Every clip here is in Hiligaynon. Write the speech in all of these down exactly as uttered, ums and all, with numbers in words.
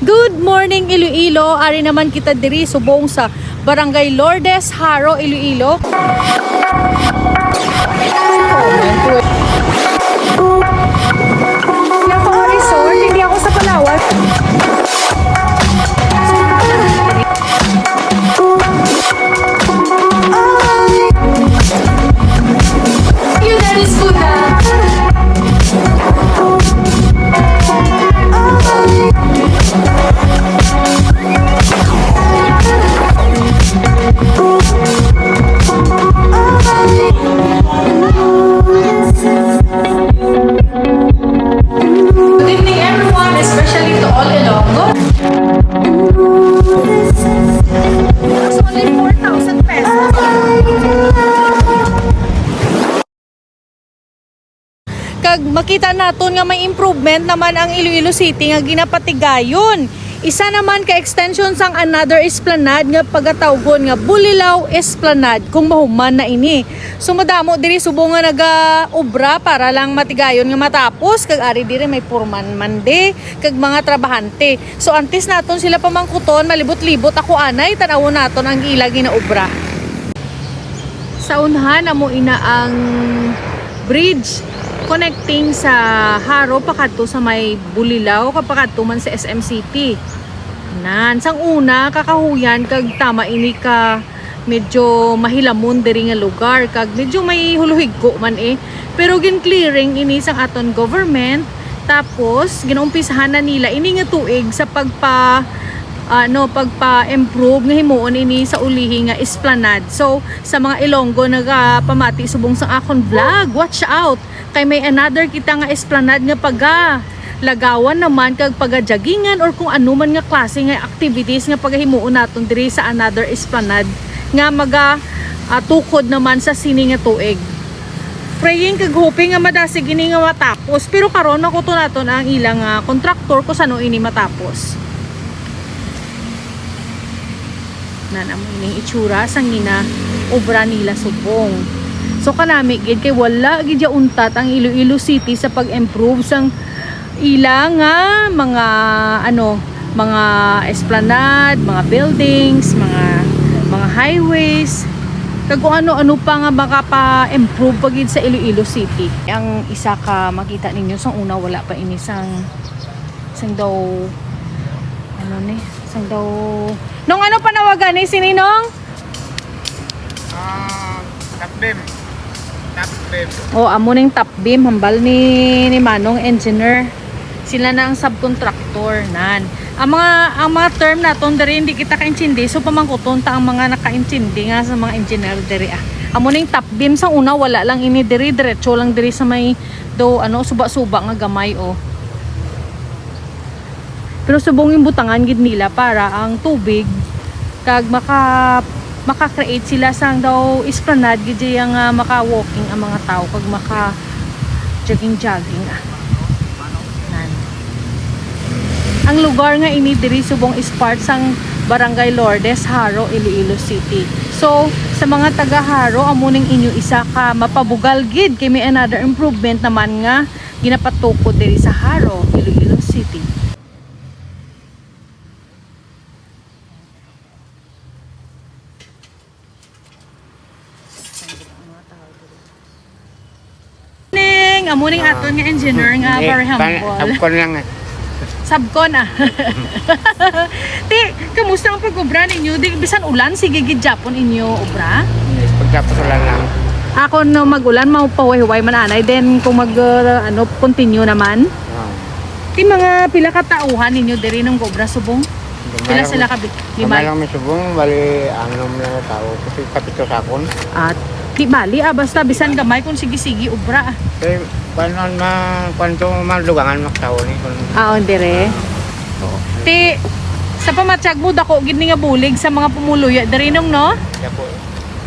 Good morning, Iloilo. Ari naman kita diri subong sa Barangay Lourdes, Jaro, Iloilo. Wala ko resort, hindi ako sa Palawan. Good evening, everyone, especially to all Ilonggo. It's only four thousand pesos. Kag makita naton nga may improvement naman ang Iloilo City nga ginapatigayon. Isa naman ka extension sang another esplanade nga pagatawgon nga Bulilao Esplanade kung mahuman na ini. So, madamo diri subong nga nagaobra para lang matigayon nga matapos, kag ari diri may foreman man di, kag mga trabahante. So, antes naton sila pamangkuton, malibot-libot ako anay, tan-awon naton ang ila ginaobra. Sa unhan, amo ina ang bridge connecting sa Jaro pakadto sa may Bulilao, kag pakadto man sa S M City. Nan, sang una, kakahuyan kag tama ini ka medyo mahilamon diri nga lugar, kag medyo may huluhigko man eh. Pero gin-clearing ini sang aton government, tapos ginaumpisahan na nila ini nga tuig sa pagpa-, ano, pagpa-improve nga himuon ini sa ulihi nga esplanade. So, sa mga Ilonggo nagapamati subong sang akon vlog, watch out! Kay may another kita nga esplanade nga paga lagawan naman kag pagajogingan or kung ano man nga klase nga activities nga pagahimuon naton diri sa another esplanade nga maga, ah, tukod naman sa sini nga tuig. Praying kag hoping nga madasig ini nga matapos, pero karon makuto naton ang ilang, ah, kontraktor kung sano ini matapos. Nan, amo ining itsura sang ginaobra nila subong. So, kanami gid kay wala gid ya untat ang Iloilo City sa pag-improve sang ila nga mga, ano, mga esplanade, mga buildings, mga, mga highways, kag kung ano-ano pa nga makapa-improve pa gid sa Iloilo City. Ang isa ka makita ninyo sang una, wala pa ini sang, sang daw, ano ni, sang daw, Nong, ano panawagan ni sini, Nong? Ah, top beam. Top beam. Oh, amo ning top beam, hambal ni, ni Manong engineer. Sila na ang subcontractor, nan. Ang mga, ang mga term naton diri, hindi kita kaintindi. So, pamangkuton ta ang mga nakaintindi nga sa mga engineer diri, ah. Amo ning top beam, sa una, wala lang ini diri, diretso lang diri sa may do, ano, suba-suba nga gamay, oh. Pero subong yung butangan gid nila para ang tubig kag maka, maka-create sila sang daw esplanade gid diya nga maka-walking ang mga tao kag maka-jogging-jogging, ah. Nan. Ang lugar nga ini diri subong is part sang Barangay Lourdes, Jaro, Iloilo City. So, sa mga taga Jaro, amo ning inyo isa ka mapabugal gid kay may another improvement naman nga ginapatukod diri sa Jaro, Iloilo City. Ning, amo ning aton nga engineer nga very humble. Sabcon lang eh. Sabcon, ah. Ti, kamusta ang pag-obra ninyo? Di, bisan ulan, sige gid gyapon inyo obra? Pagkapos ulan lang. Ako no mag-ulan, mapahuway-huway man anay. Then kung mag, uh, ano, continue naman. Ah. Ti mga pila ka tauhan ninyo diri nung obra subong? Pila sila ka bi-, lima? Gamay lang may subong, bali, anom lang ka tawo. Kasi kapito sa akon. At, di bali, ah, basta bisan gamay kung sige-sige, obra, ah. Kay, kuwan man, ma-, kuwan to, malugangan, makatawo ni, kung Ah, on dire. Oo. Ti, sa pamatyag mo, dako gid ni nga bulig sa mga pumuluyo diri nung, no? Dako.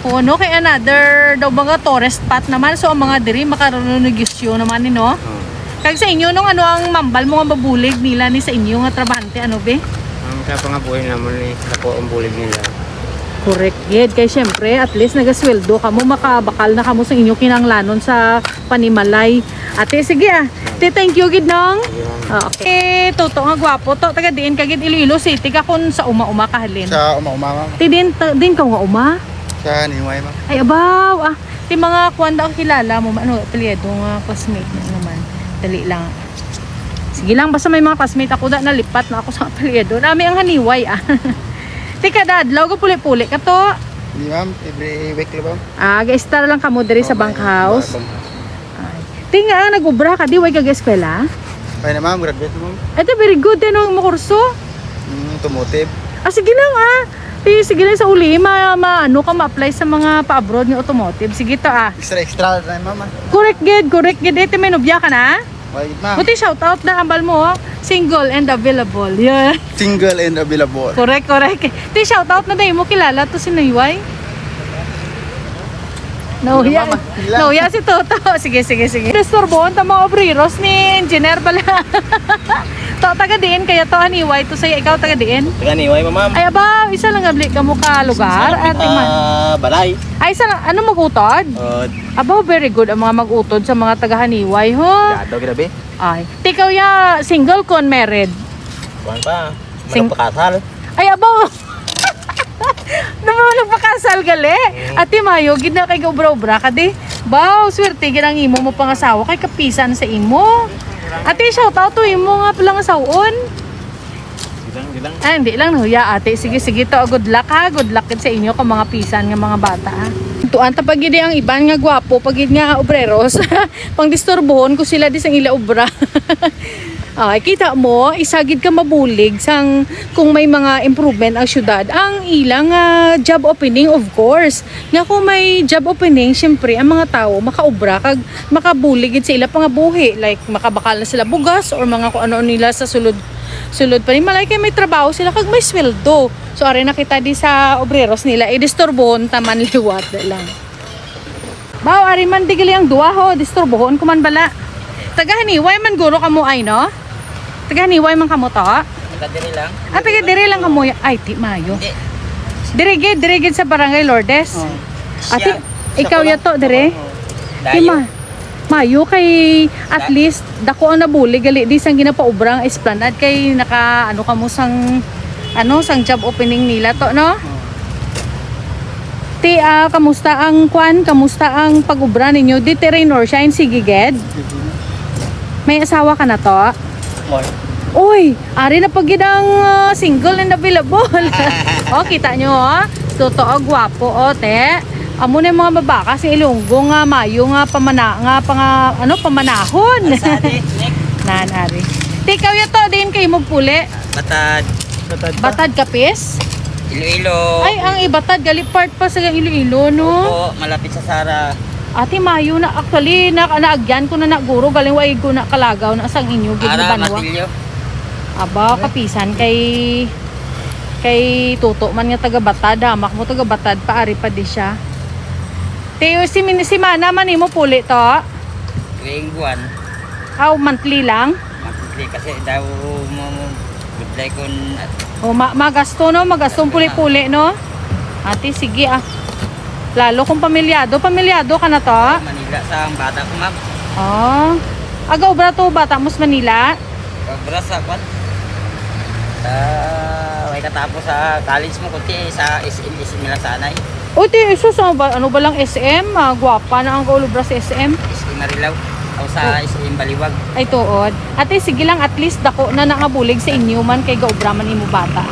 Oo, no? Kay another daw mga tourist spot naman. So, ang mga diri, makaroon ng negosyo naman, eh, no? Oo. Kag sa inyo, nung ano ang mambal mo nga mabulig nila ni sa inyo nga trabahante, ano, be? Ang sa pangabuhi naman, eh, dako ang bulig nila. Correct, gid. Kay syempre, at least nagasweldo kamo, makabakal na kamo sa inyo kinahanglanon sa panimalay. Ate, sige ah. Te, thank you gid, Nong. Okay. Toto nga gwapo to. Taga diin ka gid, Iloilo City ka kun sa uma-uma ka halin? Sa uma-uma, ma'am. Te, din, ta- din ka nga uma? Sa Haniway, ma'am. Ay, abaw, ah. Ti mga kuwan daw kilala mo, ano, apelyido nga classmate mo naman. Dali lang. Sige lang, basta may mga classmate ako da, nalipat na ako sa apelyido. Nami ang Haniway, ah. Ti kada adlaw, gapuli-puli ka to. Hindi, ma'am. Every week lang, ma'am. Ah, ga-stay lang kamo diri sa bunkhouse. Bunkhouse. Ay. Ti nga, nag-obra ka, di way kag eskwela? Ay na, ma'am, graduate na, ma'am. Ito, very good din ang makurso. Mm, automotive. Ah, sige lang, ah. Ti, sige lang sa uli, ma, ma, ano ka, ma-apply sa mga pa-abroad nga automotive. Sige to, ah. Extra, extra na, ma'am, ah. Correct gid, correct gid. Ito, may nobya ka na? Wala gid, ma'am. Buti shout out na ambal mo, oh. Single and available. Yeah. Single and available. Correct, correct. Ti, shout out na dahil mo kilala to si Nayway. Nauya. Wala, ma'am. Kilala. Nauya si Toto. Sige, sige, sige. Disturbohon ta mga obreros ni Engineer bala. To, taga diin kaya to, Haniway to, sa ikaw, taga diin? Taga Haniway, ma'am. Ay, abaw, isa lang nga bli ka mo ka lugar, Sa ate man. ah, balay. Ay, isa lang, ano, mag-utod? Oh, Abaw, very good ang mga mag-utod sa mga taga Haniway, ho? Yado, grabe. Ay, tikaw ya, single kon married? Kuwan pa, Sing- magpakasal. Ay, abaw! Naman nagpakasal gali. Mm. Ate, mayo gid na kay obra-obra ka di. Baw, swerte gid ang imo mo pangasawa kay kapisan sa imo. Ate, shout out to imo nga palangasawon. Di lang, di lang. Ay, hindi lang, nahuya, ate. Sige, sige to. Good luck, ha. Good luck gid sa inyo ka mga pisan nga mga bata, ha. Tuan ta pa gid ang iban nga gwapo, pa gid nga obreros. Pangdisturbohon ko sila di sang ila obra. Ay, kita mo, isa gid ka mabulig sang kung may mga improvement ang syudad. Ang ilang, ah, job opening, of course. Nga kung may job opening, syempre, ang mga tawo makaobra kag makabulig gid sa ila pangabuhi. Like, makabakal na sila bugas or mga kung ano nila sa sulod, sulod pa ni malay kay may trabaho sila kag may sweldo. So, ari na kita di sa obreros nila, idisturbohon ta man liwat lang. Baw, ari man di gali ang duwa ho, disturbohon ko man bala. Taga Haniway man guro kamo ay, no? Taga Haniway man kamo to? Taga diri lang. Ah, taga diri lang kamo. Ay, ti mayo. Hindi. Diri gid, diri gid sa Barangay Lourdes. Oh. Ate, Siya. ikaw Siya ya to, diri? Oo. Di Dayo. ma-, mayo kay at Da- least dako ang nabulig gali di sang ginapaubra ang esplanade kay naka ano kamo sang ano sang job opening nila to, no? Oh. Ti, ah, kamusta ang kwan? Kamusta ang pag-ubra ninyo? Di ti rain or shine, sige gid. May asawa ka na to? More. Uy, ari na pag gid ang, ah, single and available. Oh, kita nyo, oh. Totoo, gwapo, oh, te. Amo na yung mga babaka sa Ilonggo nga mayo nga pamana-, nga panga-, ano, pamanahon. Asa, ate? Nick? Nan, ari. Ti, ikaw ya to, din kayo magpuli. Batad. Batad pa? Batad Capiz? Iloilo. Ay, ang Ibatad, gali part pa sa Iloilo, no? Opo, malapit sa Sara. Ate, mayo na. Actually, na, naagyan ko na na, guro. Galing wa ko na kalagaw na sang inyo, gid Ara, nga banwa. Matillo. Aba, kapisan kay, kay Toto man nga taga Batad. Hamak mo taga Batad pa, ari pa di siya. Te, si, min-, si Mana man imo puli to? Tuwing buwan. Aw, monthly lang? Monthly kasi daw mo, mo budlay kun at O, ma-, magasto, no? Magasto ang puli-puli, no? Ate, sige, ah. Lalo kung pamilyado. Pamilyado ka na to? Manila sa ang bata ko, ma'am. Oh. Aga obra to, bata mo sa Manila? Obra sa kwan? Sa, way katapos sa college mo, kunti sa S M, S M nila sanay. O, ti, iso sa ba, ano ba lang S M? Ah, gwapa na ang kaulubra sa S M. S M Marilao. O sa Oh. S M Baliwag. Ay, tuod. Ate, sige lang, at least dako na na nga bulig sa inyo man kay gaobra man imo bata.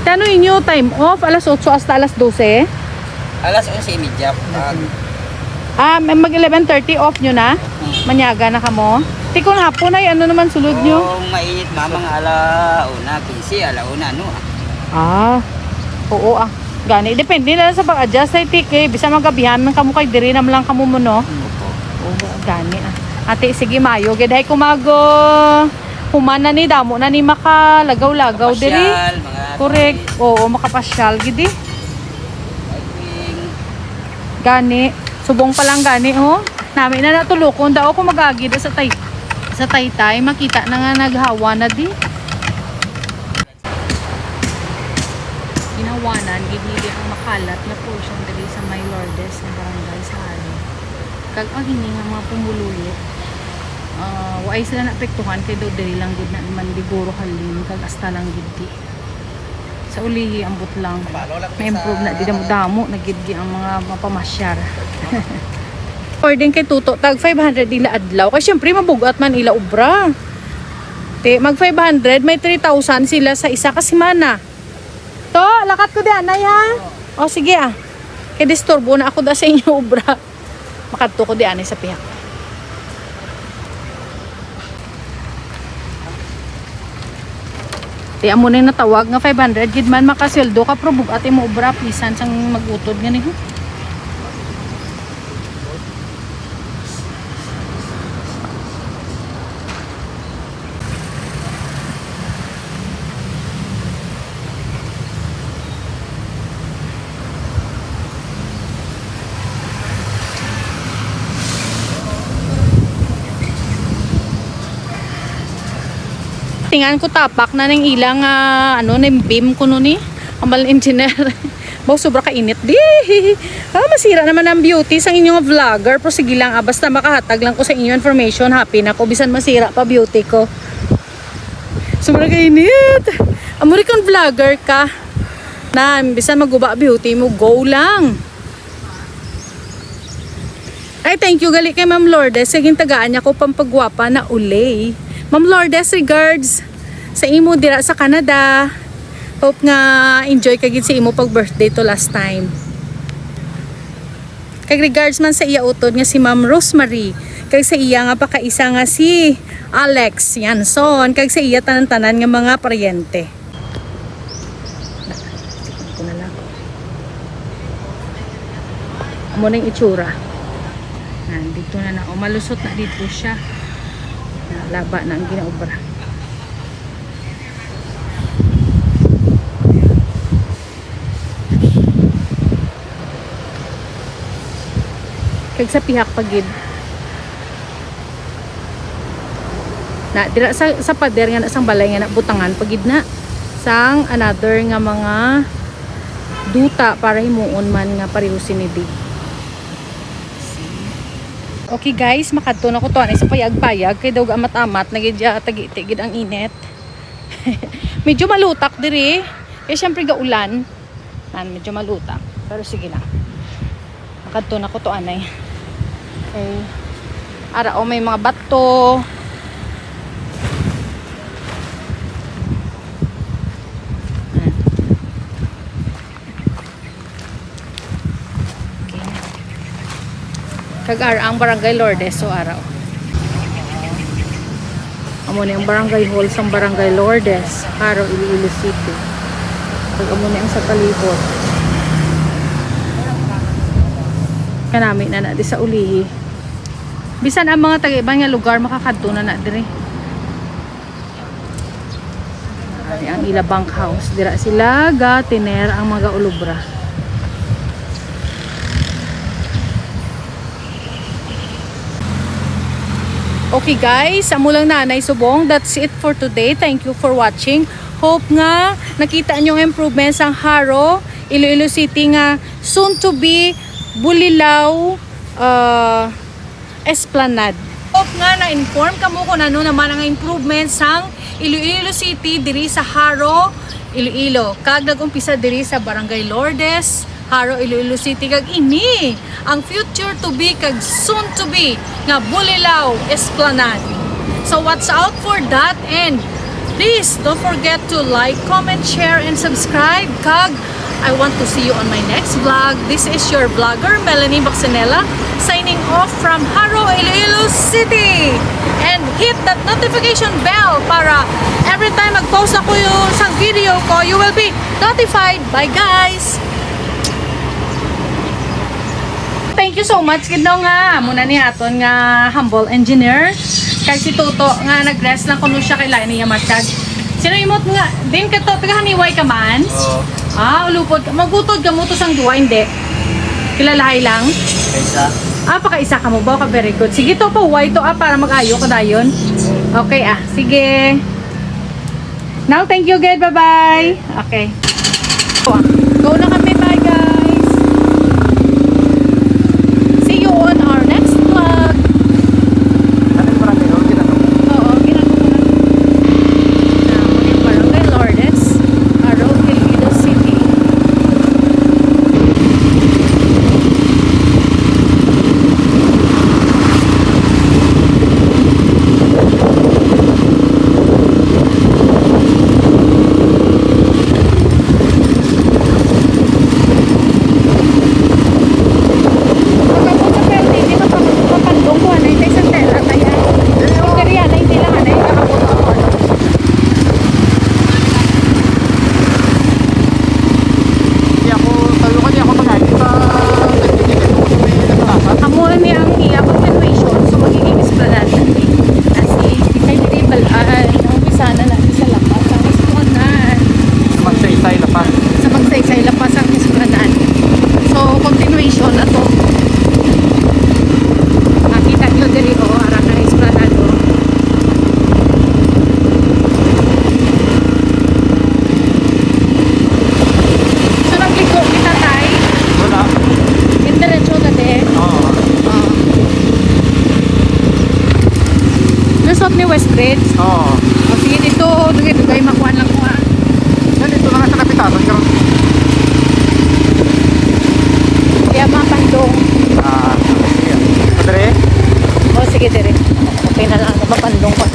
Tano inyo time off? Alas otso hasta alas dose? Alas onse y media. Ah, may mag eleven thirty off nyo na? Hmm. Manyaga na kamo? Ti kung hapon ay, ano naman sulod nyo? Kung mainit, mamang ala una, kinse, ala una, ano, ah. Ah, oo, ah. Gani, depende na lang sa pag-adjust ay, ti, kay bisan magabihan man kamo kay diri naman lang kamo mo, no? Hmm. Opo. Oo, gani, ah. Ate, sige, mayo. Gid ay kung mag, uh, human na ni, damo na ni makalagaw-lagaw diri. Pasyal, mga Correct. Oo, makapasyal gid eh. Hiking. Gani, subong pa lang gani, oh. Nami na natulukon daw ako mag-agi da sa tay-, sa taytay. Makita na nga naghawa na di. Ginawa Wanan gid nila ang makalat nga portion diri sa may Lourdes nga barangay sa Haro. Kag ang ini nga mga pumuluyo, ah, waay sila naapektuhan kay daw diri lang gid na man diguro halin kag asta lang gid di. Sa ulihi, ambot lang. Na-improve na, di damo-damo na gid di ang mga mapamasyar. According kay Tuto, tag five hundred ila adlaw. Kay syempre, mabugat man ila obra. Te, mag five hundred, may three thousand sila sa isa ka semana. To, lakat ko di anay, ha? O, sige, ah. Kay disturbo na ako da sa inyo obra. Makadto ko di anay sa pihak. Di amo na yung natawag nga five hundred gid man makasweldo ka, pero bug-at imo obra, pisan sang mag-utod nga ni, ho. Tingan ko tapak na ning ilang, ah, ano, ning beam kuno ni. Ambal engineer. Baw, sobra ka init. Di. Ah, masira naman ang beauty sang inyong vlogger. Pero sige lang, ah, basta makahatag lang ko sa inyo information, happy na ko. Bisan masira pa beauty ko. Sobra ka init. American vlogger ka. Na, bisan maguba beauty mo, go lang. Ay, thank you gali kay Ma'am Lourdes. Sige, tagaan niya ko pampagwapa na ulay. Ma'am Lourdes, regards sa imo dira sa Canada. Hope nga enjoy ka gid sa imo pag-birthday to last time. Kag regards man sa iya utod nga si Ma'am Rosemary, kag sa iya nga pakaisa nga si Alex Yanson, kag sa iya tanan-tanan nga mga paryente. Ito na lang. Amo na yung itsura. Nandito na na. O, malusot na dito siya. Nalaba na ang ginaobra. Kag sa pihak pa gid. Na, dira sa, sa pader nga na sang balay nga na, butangan pa gid na sang another nga mga duta para himuon man nga pareho sini di. Okay guys, makadto na ko to ani sa payag-payag kay daw amat-amat na gid ya, tagiti gid ang init. Medyo malutak diri. Kay syempre gaulan. Nan, medyo malutak. Pero sige lang. Makadto na ko to anay. Okay. Ara, o, may mga bato. Nan. Okay. Kag ara ang Barangay Lourdes, so ara, o. Amo ni ang barangay hall sang Barangay Lourdes, Jaro, Iloilo City. Kag amo ni ang sa palibot. Kanami na na di sa ulihi. Bisan ang mga taga-iban nga lugar makakadto na na diri. Ari ang ila bunkhouse. Dira sila gatiner ang mga gaulobra. Okay guys, amo lang na anay subong. That's it for today. Thank you for watching. Hope nga nakita nyo ang improvements sang Jaro, Iloilo City nga soon to be Bulilao, uh, Esplanade. Hope nga na-inform kamo kung ano naman ang improvement sang Iloilo City diri sa Jaro, Iloilo, kag nag-umpisa diri sa Barangay Lourdes, Jaro, Iloilo City, kag ini ang future to be kag soon to be nga Bulilao Esplanade. So watch out for that, and please don't forget to like, comment, share, and subscribe, kag I want to see you on my next vlog. This is your vlogger, Melanie Baxenela, signing off from Jaro, Iloilo City. And hit that notification bell para every time mag-post ako yung isang video ko, you will be notified. Bye, guys! Thank you so much gid, no, nga amo na ni aton nga humble engineer. Kay si Toto nga nag-rest lang kuno siya kay lain niya masyad. Sino imot nga din ka to, taga Haniway ka man? Oo. Ah, ulupod ka. Mag-utod ka mo to sang duwa, hindi? Kilalahay lang? Kaisa. Ah, pakaisa ka mo ba? Ka very good. Sige to, pahuway to, ah, para mag-ayo ka dayon. Okay, ah. Sige. Now, thank you, good. Bye-bye. Okay. Go na kami, bye guys. See you on our next vlog. Ano yung barangay hall? Ginagawa. Oo, ginagawa na. Na, muna yung Barangay Lourdes, Arroyo, Iloilo City. Pag-abot sa Pertini, mapang-, mapandong ko, anay, sa isang tela, kaya, diri, oh. Pagkariya, anay, hindi lang, anay, kakabot ako, ano. Hindi ako, sabi ko, di ako mag-argue sa Pertini, kasi may nagkakasal. Amo ni ang iya continuation, so magiging esplanade na ni. Kasi, kay diri, bal-, ah, ang umpisa na natin sa Lapas, ang Esplanade. Magsaysay, Lapas. Sa Magsaysay, Lapas ang Esplanade. So, continuation na to. Makita nyo diri, oh, ara na Esplanade, oh. So, nagligo kita, tay. Wala. Yung diretso na din. Oo. Ah. Resort ni Westridge. Oo. O, sige, dito, dito, dito, makuha lang ko, ah. Yan, ito na nga sa kapitasan, karon. Kaya mga pandong. Ah, sige. Padre? O, sige, dire. Okay na lang, ano, mapandong pa.